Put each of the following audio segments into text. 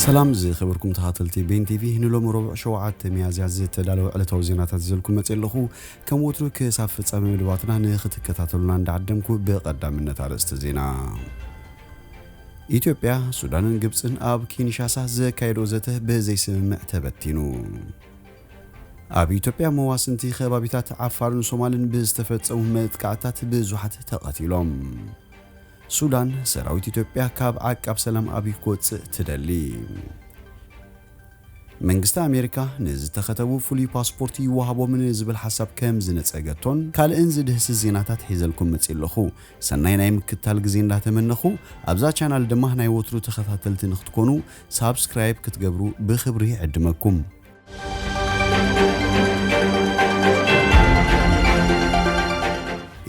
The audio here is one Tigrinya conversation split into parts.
ሰላም ዝኸበርኩም ተኸታተልቲ ቤን ቲቪ፣ ንሎሚ ረቡዕ ሸውዓተ ሚያዝያ ዝተዳለወ ዕለታዊ ዜናታት ሒዘልኩም መፅእ ኣለኹ። ከም ወትሩ ክሳብ ፍጻሜ መደባትና ንኽትከታተሉና እንዳዓደምኩ ብቐዳምነት ኣርእስቲ ዜና። ኢትዮጵያ፣ ሱዳንን ግብጽን ኣብ ኪንሻሳ ዘካየዶ ዘተ ብዘይስምምዕ ተበቲኑ። ኣብ ኢትዮጵያ መዋስንቲ ከባቢታት ዓፋርን ሶማልን ብዝተፈጸሙ መጥቃዕታት ብዙሓት ተቐቲሎም። ሱዳን፣ ሰራዊት ኢትዮጵያ ካብ ዓቃብ ሰላም ኣቢ ክወጽእ ትደሊ። መንግስቲ ኣሜሪካ ንዝተኸተቡ ፍሉይ ፓስፖርት ይወሃቦም ንዝብል ሓሳብ ከም ዝነጸገቶን ካልእን ዝድህስስ ዜናታት ሒዘልኩም መጺእ ኣለኹ። ሰናይ ናይ ምክታል ግዜ እንዳተመነኹ፣ ኣብዛ ቻናል ድማ ናይ ወትሩ ተኸታተልቲ ንክትኮኑ ሳብስክራይብ ክትገብሩ ብኽብሪ ይዕድመኩም።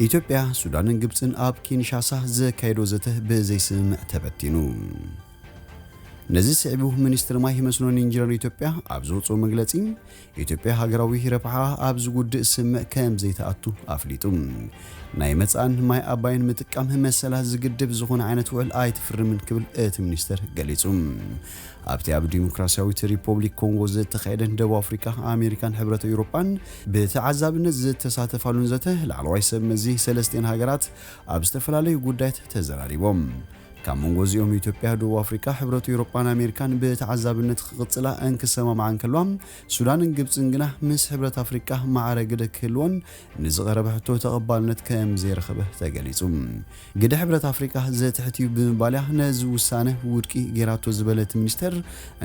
ኢትዮጵያ፣ ሱዳንን ግብጽን ኣብ ኪንሻሳ ዘካየዶ ዘተ ብዘይስምምዕ ተበቲኑ። ነዚ ስዒቡ ሚኒስትር ማይ መስኖን ኢንጂነር ኢትዮጵያ ኣብ ዘውፅኦ መግለፂ፣ ኢትዮጵያ ሃገራዊ ረብሓ ኣብ ዝጉድእ ስምምዕ ከም ዘይተኣቱ ኣፍሊጡ። ናይ መጻእን ማይ ኣባይን ምጥቃም መሰላት ዝግድብ ዝኾነ ዓይነት ውዕል ኣይትፍርምን ክብል እቲ ሚኒስተር ገሊጹ። ኣብቲ ኣብ ዲሞክራሲያዊት ሪፖብሊክ ኮንጎ ዝተኻየደን ደቡብ ኣፍሪካ፣ ኣሜሪካን ሕብረት ኤውሮጳን ብተዓዛብነት ዝተሳተፋሉን ዘተ ላዕለዋይ ሰብ መዚ ሰለስቲኤን ሃገራት ኣብ ዝተፈላለዩ ጉዳያት ተዘራሪቦም። ካብ መንጎ እዚኦም ኢትዮጵያ፣ ደቡብ ኣፍሪካ፣ ሕብረት ኤውሮጳን ኣሜሪካን ብተዓዛብነት ክቕጽላ እንክሰማምዓ እንከልዋ፣ ሱዳንን ግብጽን ግና ምስ ሕብረት ኣፍሪካ ማዕረ ግደ ክህልወን ንዝቐረበ ሕቶ ተቐባልነት ከም ዘይረኸበ ተገሊጹ። ግደ ሕብረት ኣፍሪካ ዘትሕት እዩ ብምባል እያ ነዚ ውሳነ ውድቂ ገይራቶ ዝበለ እቲ ሚኒስተር፣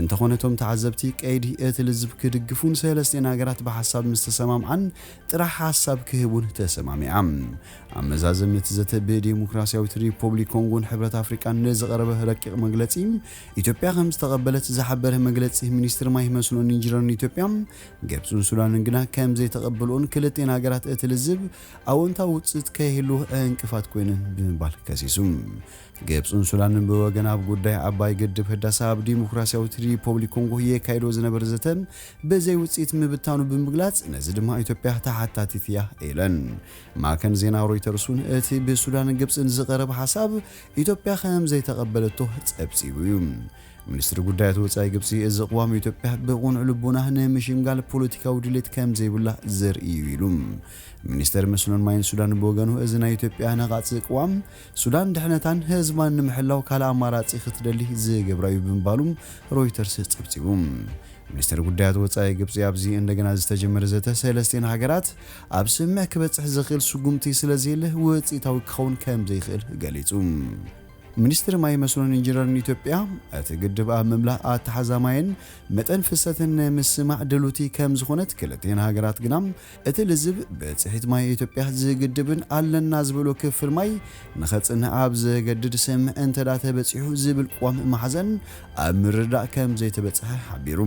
እንተኾነ እቶም ተዓዘብቲ ቀይዲ እቲ ልዝብ ክድግፉን ሰለስቲኤን ሃገራት ብሓሳብ ምስ ተሰማምዓን ጥራሕ ሓሳብ ክህቡን ተሰማሚዓ። ኣብ መዛዘሚ እቲ ዘተ ብዲሞክራሲያዊት ሪፖብሊክ ኮንጎን ሕብረት ኣፍሪቃን ንዝቐረበ ረቂቕ መግለጺ ኢትዮጵያ ከም ዝተቐበለት ዝሓበረ መግለጺ ሚኒስትር ማይ መስኖን ኢንጂነርን ኢትዮጵያ፣ ግብጽን ሱዳንን ግና ከም ዘይተቐበልኦን ክልቲኤን ሃገራት እቲ ልዝብ ኣወንታዊ ውጽኢት ከይህሉ ዕንቅፋት ኮይነን ብምባል ከሲሱ። ግብጽን ሱዳንን ብወገን ኣብ ጉዳይ ዓባይ ግድብ ህዳሰ ኣብ ዲሞክራሲያዊት ሪፖብሊክ ኮንጎ የካይዶ ዝነበረ ዘተ ብዘይ ውጽኢት ምብታኑ ብምግላጽ፣ ነዚ ድማ ኢትዮጵያ ተሓታቲት እያ ኢለን። ማዕከን ዜና ሮይተርስ እውን እቲ ብሱዳንን ግብጽን ዝቐረበ ሓሳብ ኢትዮጵያ ከም ዘይተቐበለቶ ጸብጺቡ እዩ። ሚኒስትሪ ጉዳያት ወጻኢ ግብጺ፣ እዚ ቅዋም ኢትዮጵያ ብቕኑዕ ልቦና ንምሽምጋል ፖለቲካዊ ድሌት ከም ዘይብላ ዘርኢ እዩ ኢሉ። ሚኒስተር መስኖን ማይን ሱዳን ብወገኑ፣ እዚ ናይ ኢትዮጵያ ነቓጺ ቅዋም ሱዳን ድሕነታን ህዝባን ንምሕላው ካልእ ኣማራጺ ክትደሊ ዝገብራ እዩ ብምባሉ ሮይተርስ ጸብጺቡ። ሚኒስተር ጉዳያት ወጻኢ ግብጺ፣ ኣብዚ እንደገና ዝተጀመረ ዘተ ሰለስቲኤን ሃገራት ኣብ ስምምዕ ክበጽሕ ዝኽእል ስጉምቲ ስለ ዘየለ ውጽኢታዊ ክኸውን ከም ዘይኽእል ገሊጹ። ሚኒስትሪ ማይ መስኖን ኢንጂነርን ኢትዮጵያ፣ እቲ ግድብ ኣብ ምምላእ ኣተሓዛ ማይን መጠን ፍሰትን ንምስማዕ ድሉቲ ከም ዝኾነት፣ ክልቲኤን ሃገራት ግና እቲ ልዝብ ብጽሒት ማይ ኢትዮጵያ ዝግድብን ኣለና ዝበሎ ክፍል ማይ ንኸጽንዕ ኣብ ዘገድድ ስምምዕ እንተ ደኣ ተበጺሑ ዝብል ቅዋም መሓዘን ኣብ ምርዳእ ከም ዘይተበጽሐ ሓቢሩ።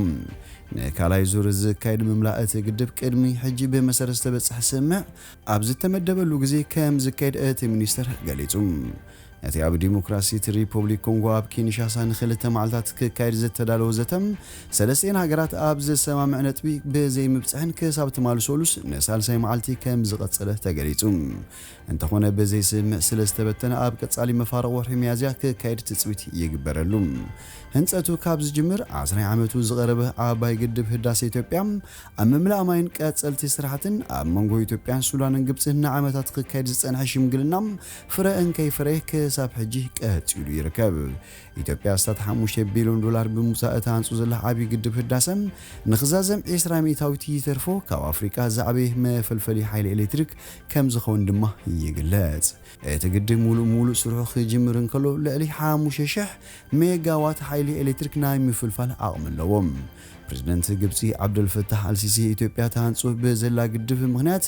ንካልኣይ ዙር ዝካየድ ምምላእ እቲ ግድብ ቅድሚ ሕጂ ብመሰረት ዝተበጽሐ ስምምዕ ኣብ ዝተመደበሉ ግዜ ከም ዝካየድ እቲ ሚኒስተር ገሊጹ። እቲ ኣብ ዲሞክራሲት ሪፖብሊክ ኮንጎ ኣብ ኪንሻሳ ንኽልተ መዓልታት ክካየድ ዝተዳለወ ዘተ፣ ሰለስቲኤን ሃገራት ኣብ ዘሰማምዕ ነጥቢ ብዘይምብጽሐን ክሳብ ትማሊ ሰሉስ ንሳልሳይ መዓልቲ ከም ዝቐጸለ ተገሊጹ። እንተኾነ፣ ብዘይስምምዕ ስለ ዝተበተነ፣ ኣብ ቀጻሊ መፋርቕ ወርሒ ሚያዝያ ክካየድ ትጽቢት ይግበረሉ። ህንጸቱ ካብ ዝጅምር ዓስራይ ዓመቱ ዝቐረበ ዓባይ ግድብ ህዳሰ ኢትዮጵያ፣ ኣብ ምምላእ ማይን ቀጸልቲ ስራሕትን ኣብ መንጎ ኢትዮጵያን ሱዳንን ግብጽን ንዓመታት ክካየድ ዝጸንሐ ሽምግልና ፍረ እንከይፈረየ ክሳብ ሕጂ ቀጺሉ ይርከብ። ኢትዮጵያ ኣስታት ሓሙሽተ ቢልዮን ዶላር ብምውጻእ እትሃንጾ ዘላ ዓብዪ ግድብ ህዳሰ ንኽዛዘም ዕስራ ሚእታዊት ይተርፎ ካብ ኣፍሪቃ ዝዓበየ መፈልፈሊ ሓይሊ ኤሌክትሪክ ከም ዝኸውን ድማ ይግለጽ። እቲ ግድብ ሙሉእ ሙሉእ ስርሑ ክጅምር እንከሎ፣ ልዕሊ ሓሙሽተ ሽሕ ሜጋዋት ሓይሊ ኤሌክትሪክ ናይ ምፍልፋል ዓቕሚ ኣለዎ። ፕሬዝደንት ግብጺ ዓብደልፈታሕ ኣልሲሲ፣ ኢትዮጵያ ትሃንጾ ብዘላ ግድብ ምኽንያት፣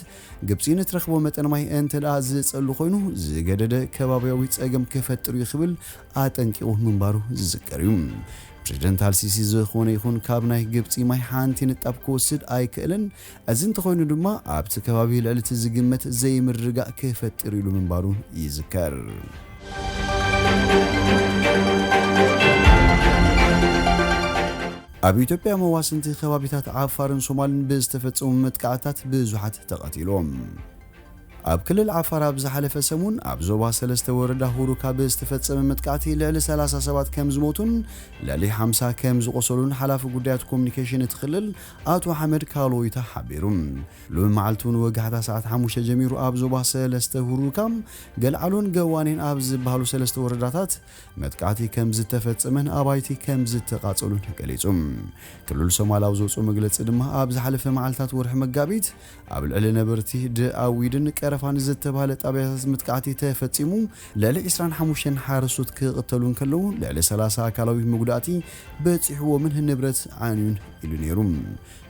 ግብጺ ንትረኽቦ መጠን ማይ እንተ ደኣ ዝጸሉ ኮይኑ፣ ዝገደደ ከባብያዊ ጸገም ክፈጥር እዩ ክብል ኣጠንቂቑ ምንባሩ ዝዝከር እዩ። ፕሬዝደንት ኣልሲሲ፣ ዝኾነ ይኹን ካብ ናይ ግብጺ ማይ ሓንቲ ንጣብ ክወስድ ኣይክእልን፣ እዚ እንተኾይኑ ድማ ኣብቲ ከባቢ ልዕሊ እቲ ዝግመት ዘይምርግጋእ ክፈጥር ኢሉ ምንባሩ ይዝከር። ኣብ ኢትዮጵያ መዋስንቲ ከባቢታት ዓፋርን ሶማልን ብዝተፈጸሙ መጥቃዕታት ብዙሓት ተቐቲሎም። ኣብ ክልል ዓፋር ኣብ ዝሓለፈ ሰሙን ኣብ ዞባ ሰለስተ ወረዳ ሁሩካ ብዝተፈጸመ መጥቃዕቲ ልዕሊ ሰላሳ ሰባት ከም ዝሞቱን ልዕሊ ሓምሳ ከም ዝቖሰሉን ሓላፊ ጉዳያት ኮሙኒኬሽን እቲ ክልል ኣቶ ኣሕመድ ካሎይታ ሓቢሩ። ሎሚ መዓልቲ እውን ወጋሕታ ሰዓት ሓሙሽተ ጀሚሩ ኣብ ዞባ ሰለስተ ሁሩካ፣ ገልዓሎን ገዋኔን ኣብ ዝበሃሉ ሰለስተ ወረዳታት መጥቃዕቲ ከም ዝተፈጸመን ኣባይቲ ከም ዝተቓጸሉን ገሊጹ። ክልል ሶማል ኣብ ዘውፅኦ መግለፂ ድማ ኣብ ዝሓለፈ መዓልታት ወርሒ መጋቢት ኣብ ልዕሊ ነበርቲ ድኣዊድን ቀረፋን ዝተባህለ ጣብያታት መጥቃዕቲ ተፈጺሙ ልዕሊ ዕስራን ሓሙሽተን ሓረስቶት ክቕተሉ እንከለዉ ልዕሊ ሰላሳ ኣካላዊ መጉዳእቲ በፂሕዎምን ንብረት ዓንዩን ኢሉ ነይሩ።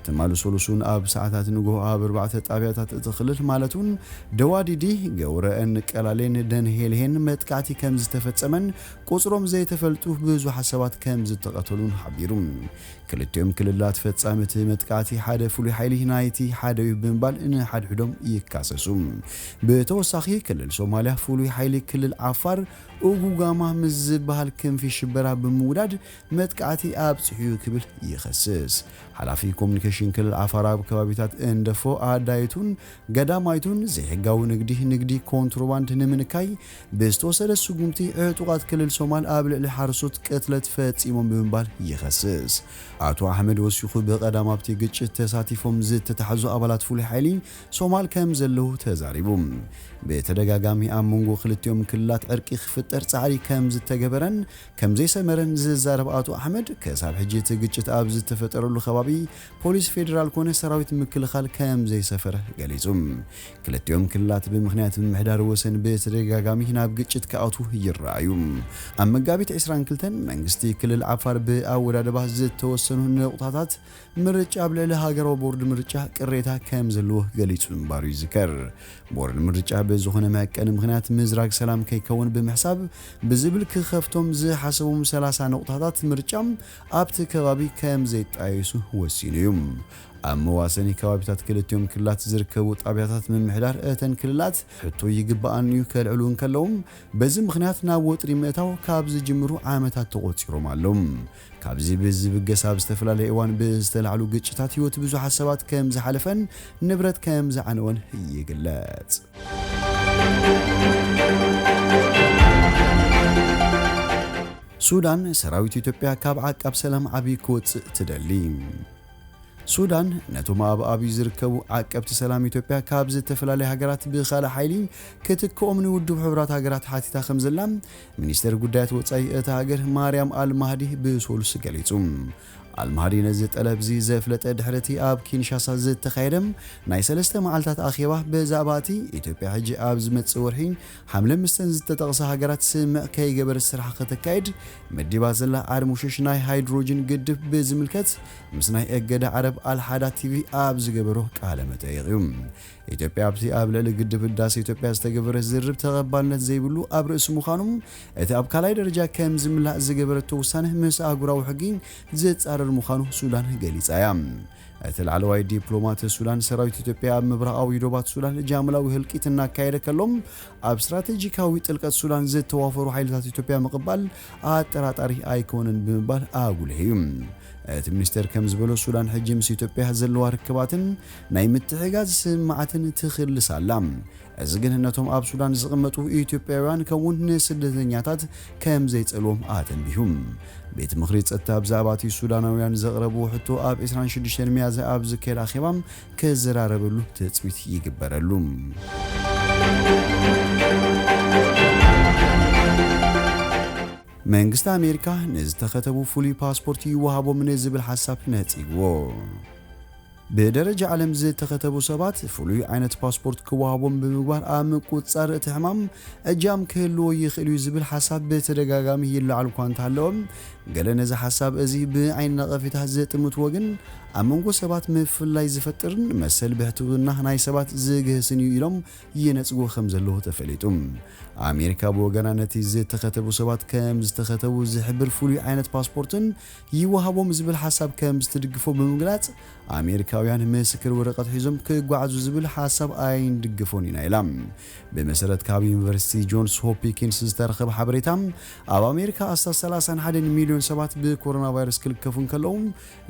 ትማሊ ሰሉሱን ኣብ ሰዓታት ንግሆ ኣብ ኣርባዕተ ጣብያታት እቲ ክልል ማለት እውን ደዋዲዲ፣ ገውረአን፣ ቀላሌን ደንሄልሄን መጥቃዕቲ ከም ዝተፈጸመን ቁጽሮም ዘይተፈልጡ ብዙሓት ሰባት ከም ዝተቐተሉን ሓቢሩ። ክልቲኦም ክልላት ፈጻሚ እቲ መጥቃዕቲ ሓደ ፍሉይ ሓይሊ ናይቲ ሓደ እዩ ብምባል ንሓድሕዶም ይካሰሱ። ብተወሳኺ ክልል ሶማልያ ፍሉይ ሓይሊ ክልል ዓፋር ኡጉጋማ ምስ ዝበሃል ክንፊ ሽበራ ብምውዳድ መጥቃዕቲ ኣብጺሑ ክብል ይኸስስ። ሓላፊ ኮሙኒኬሽን ክልል ዓፋር ኣብ ከባቢታት እንደፎ ኣዳይቱን ገዳማይቱን ዘይሕጋዊ ንግዲ፣ ንግዲ ኮንትሮባንድ ንምንካይ ብዝተወሰደ ስጉምቲ ዕጡቓት ክልል ሶማል ኣብ ልዕሊ ሓረስቶት ቅትለት ፈጺሞም ብምባል ይኸስስ። ኣቶ ኣሕመድ ወሲኹ ብቐዳም ኣብቲ ግጭት ተሳቲፎም ዝተታሕዙ ኣባላት ፍሉይ ሓይሊ ሶማል ከም ዘለዉ ተዛሪቡ። ብተደጋጋሚ ኣብ መንጎ ክልቲኦም ክልላት ዕርቂ ክፍጠር ጻዕሪ ከም ዝተገበረን ከም ዘይሰመረን ዝዛረብ ኣቶ ኣሕመድ፣ ክሳብ ሕጂ እቲ ግጭት ኣብ ዝተፈጠረሉ ከባቢ ፖሊስ ፌዴራል ኮነ ሰራዊት ምክልኻል ከም ዘይሰፈረ ገሊጹ። ክልቲኦም ክልላት ብምኽንያት ምምሕዳር ወሰን ብተደጋጋሚ ናብ ግጭት ክኣትዉ ይረኣዩ። ኣብ መጋቢት ዕስራን ክልተን መንግስቲ ክልል ዓፋር ብኣወዳድባ ዝተወሰኑ ነቑጣታት ምርጫ ኣብ ልዕሊ ሃገራዊ ቦርድ ምርጫ ቅሬታ ከም ዘለዎ ገሊጹ ምንባሩ ይዝከር። ቦርድ ምርጫ ብዝኾነ መዕቀኒ ምኽንያት ምዝራግ ሰላም ከይከውን ብምሕሳብ ብዝብል ክኸፍቶም ዝሓሰቦም ሰላሳ ነቑጣታት ምርጫ ኣብቲ ከባቢ ከም ዘይጣየሱ ወሲኑ እዩ። ኣብ መዋሰኒ ከባቢታት ክልቲኦም ክልላት ዝርከቡ ጣብያታት ምምሕዳር እተን ክልላት ሕቶ ይግባኣኒ እዩ ከልዕሉ እንከለዉ፣ በዚ ምኽንያት ናብ ወጥሪ ምእታው ካብ ዝጅምሩ ዓመታት ተቖጺሮም ኣለዉ። ካብዚ ብዝብገስ ኣብ ዝተፈላለየ እዋን ብዝተላዕሉ ግጭታት ህይወት ብዙሓት ሰባት ከም ዝሓለፈን ንብረት ከም ዝዓነወን ይግለጽ። ሱዳን፣ ሰራዊት ኢትዮጵያ ካብ ዓቃብ ሰላም ዓቢ ክወጽእ ትደሊ። ሱዳን፣ ነቶም ኣብ ኣብዩ ዝርከቡ ዓቀብቲ ሰላም ኢትዮጵያ ካብ ዝተፈላለያ ሃገራት ብኻልእ ሓይሊ ክትክኦም ንውድብ ሕቡራት ሃገራት ሓቲታ ከም ዘላ ሚኒስተር ጉዳያት ወጻኢ እታ ሃገር ማርያም ኣልማህዲ ብሰሉስ ገሊጹ። ኣልማህዲ ነዚ ጠለብዚ ዘፍለጠ ድሕሪ እቲ ኣብ ኪንሻሳ ዝተኻየደ ናይ ሰለስተ መዓልታት ኣኼባ ብዛዕባ እቲ ኢትዮጵያ ሕጂ ኣብ ዝመጽእ ወርሒ ሓምለ ምስተን ዝተጠቕሳ ሃገራት ስምዕ ከይገበረት ስራሕ ከተካይድ መዲባ ዘላ ዓርሙሽሽ ናይ ሃይድሮጅን ግድብ ብዝምልከት ምስ ናይ እገዳ ዓረብ ኣልሓዳ ቲቪ ኣብ ዝገበሮ ቃለ መጠይቕ እዩ። ኢትዮጵያ ኣብቲ ኣብ ልዕሊ ግድብ ህዳሴ ኢትዮጵያ ዝተገበረ ዝርርብ ተቐባልነት ዘይብሉ ኣብ ርእሲ ምዃኑ፣ እቲ ኣብ ካልኣይ ደረጃ ከም ዝምላእ ዝገበረቶ ውሳነ ምስ ኣህጉራዊ ሕጊ ዝጻረር ምዃኑ ሱዳን ገሊጻ እያ። እቲ ላዕለዋይ ዲፕሎማት ሱዳን፣ ሰራዊት ኢትዮጵያ ኣብ ምብራቓዊ ዶባት ሱዳን ጃምላዊ ህልቂት እናካየደ ከሎ፣ ኣብ ስትራቴጂካዊ ጥልቀት ሱዳን ዝተዋፈሩ ሓይልታት ኢትዮጵያ ምቕባል ኣጠራጣሪ ኣይኮነን ብምባል ኣጉሊሑ እዩ። እቲ ሚኒስቴር ከም ዝበሎ፣ ሱዳን ሕጂ ምስ ኢትዮጵያ ዘለዋ ርክባትን ናይ ምትሕጋዝ ስምዓትን ትኽልስ ኣላ። እዚ ግን ነቶም ኣብ ሱዳን ዝቕመጡ ኢትዮጵያውያን ከምኡውን ንስደተኛታት ከም ዘይጸልዎም ኣተንቢሁ። ቤት ምኽሪ ጸጥታ ብዛዕባ እቲ ሱዳናውያን ዘቕረብዎ ሕቶ ኣብ ዕስራን ሽዱሽተን ሚያዝያ ኣብ ዝካየድ ኣኼባ ክዘራረበሉ ትጽቢት ይግበረሉ። መንግስቲ ኣሜሪካ ንዝተኸተቡ ፍሉይ ፓስፖርት ይወሃቦም ንዝብል ሓሳብ ነጺግዎ። ብደረጃ ዓለም ዝተኸተቡ ሰባት ፍሉይ ዓይነት ፓስፖርት ክወሃቦም ብምግባር ኣብ ምቁጽጻር እቲ ሕማም እጃም ክህልዎ ይኽእል እዩ ዝብል ሓሳብ ብተደጋጋሚ ይለዓል እኳ እንተሃለወ፣ ገለ ነዚ ሓሳብ እዚ ብዓይኒ ነቐፌታ ዝጥምትዎ ግን ኣብ መንጎ ሰባት ምፍልላይ ዝፈጥርን መሰል ብሕትውና ናይ ሰባት ዝግህስን እዩ ኢሎም ይነጽግዎ ከም ዘለዉ ተፈሊጡ። ኣሜሪካ ብወገና ነቲ ዝተኸተቡ ሰባት ከም ዝተኸተቡ ዝሕብር ፍሉይ ዓይነት ፓስፖርትን ይወሃቦም ዝብል ሓሳብ ከም ዝትድግፎ ብምግላጽ፣ ኣሜሪካ ኣሜሪካውያን ምስክር ወረቐት ሒዞም ክጓዓዙ ዝብል ሓሳብ ኣይንድግፎን ኢና ኢላ። ብመሰረት ካብ ዩኒቨርሲቲ ጆንስ ሆፕኪንስ ዝተረኸበ ሓበሬታ፣ ኣብ ኣሜሪካ ኣስታት ሰላሳን ሓደን ሚልዮን ሰባት ብኮሮና ቫይረስ ክልከፉ እንከለዉ፣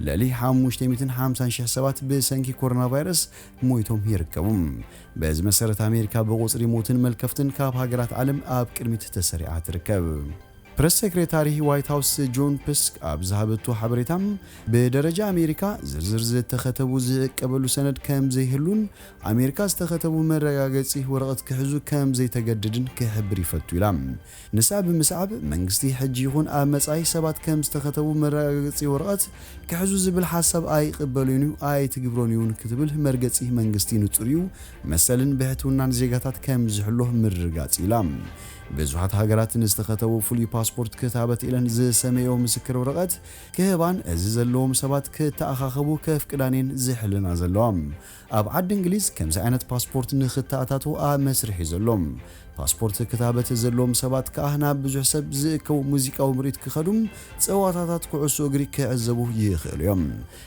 ልዕሊ ሓሙሽተ ሚእትን ሓምሳን ሽሕ ሰባት ብሰንኪ ኮሮና ቫይረስ ሞይቶም ይርከቡ። በዚ መሰረት ኣሜሪካ ብቑጽሪ ሞትን መልከፍትን ካብ ሃገራት ዓለም ኣብ ቅድሚት ተሰሪዓ ትርከብ። ፕረስ ሴክሬታሪ ዋይት ሃውስ ጆን ፕስክ ኣብ ዝሃበቶ ሓበሬታ፣ ብደረጃ ኣሜሪካ ዝርዝር ዝተኸተቡ ዝዕቀበሉ ሰነድ ከም ዘይህሉን ኣሜሪካ ዝተኸተቡ መረጋገጺ ወረቐት ክሕዙ ከም ዘይተገድድን ክሕብር ይፈቱ ኢላ። ንሳ ብምስዓብ፣ መንግስቲ ሕጂ ይኹን ኣብ መጻኢ ሰባት ከም ዝተኸተቡ መረጋገጺ ወረቐት ክሕዙ ዝብል ሓሳብ ኣይቕበሎን እዩ፣ ኣይትግብሮን እውን ክትብል መርገጺ መንግስቲ ንጹር እዩ፣ መሰልን ብሕትውናን ዜጋታት ከም ዝሕሎ ምርግጋጽ ኢላ። ብዙሓት ሃገራት ንዝተኸተቡ ፍሉይ ፓስፖርት ክታበት ኢለን ዝሰመዮ ምስክር ወረቐት ክህባን እዚ ዘለዎም ሰባት ክተኣኻኸቡ ከፍቅዳን እየን ዝሕልና ዘለዋ። ኣብ ዓዲ እንግሊዝ ከምዚ ዓይነት ፓስፖርት ንኽተኣታተዉ ኣብ መስርሕ እዩ ዘሎ። ፓስፖርት ክታበት ዘለዎም ሰባት ከኣ ናብ ብዙሕ ሰብ ዝእከቡ ሙዚቃዊ ምርኢት ክኸዱ፣ ጸዋታታት ኩዕሶ እግሪ ክዕዘቡ ይኽእሉ እዮም።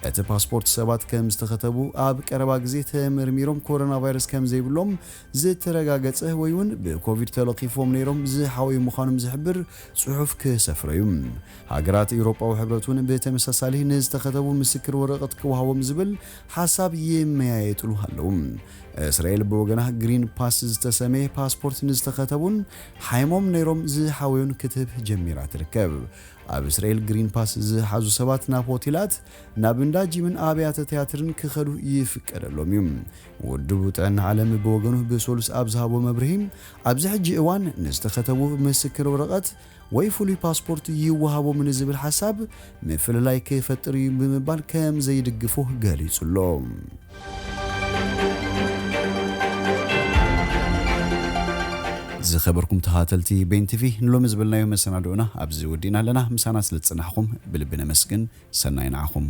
እቲ ፓስፖርት ሰባት ከም ዝተኸተቡ ኣብ ቀረባ ግዜ ተመርሚሮም ኮሮና ቫይረስ ከም ዘይብሎም ዝተረጋገጸ ወይ እውን ብኮቪድ ተለኺፎም ነይሮም ዝሓወዩ ምዃኖም ዝሕብር ጽሑፍ ክሰፍሮ እዩ። ሃገራት ኤውሮጳዊ ሕብረት እውን ብተመሳሳሊ ንዝተኸተቡ ምስክር ወረቐት ክወሃቦም ዝብል ሓሳብ ይመያየጥሉ ኣለዉ። እስራኤል ብወገና ግሪን ፓስ ዝተሰመየ ፓስፖርት ንዝተኸተቡን ሓይሞም ነይሮም ዝሓወዩን ክትህብ ጀሚራ ትርከብ። ኣብ እስራኤል ግሪን ፓስ ዝሓዙ ሰባት ናብ ሆቴላት፣ ናብ እንዳ ጂምን ኣብያተ ትያትርን ክኸዱ ይፍቀደሎም እዩ። ውድቡ ጥዕና ዓለም ብወገኑ ብሰሉስ ኣብ ዝሃቦ መብርሂ፣ ኣብዚ ሕጂ እዋን ንዝተኸተቡ ምስክር ወረቐት ወይ ፍሉይ ፓስፖርት ይወሃቦም ንዝብል ሓሳብ ምፍልላይ ክፈጥር እዩ ብምባል ከም ዘይድግፎ ገሊጹ ኣሎ። ዝኸበርኩም ተኸታተልቲ ቤን ቲቪ፣ ንሎሚ ዝበልናዮ መሰናድኦና ኣብዚ ወዲእና ኣለና። ምሳና ስለ ዝጸናሕኩም ብልቢ ነመስግን። ሰናይ ንዓኹም።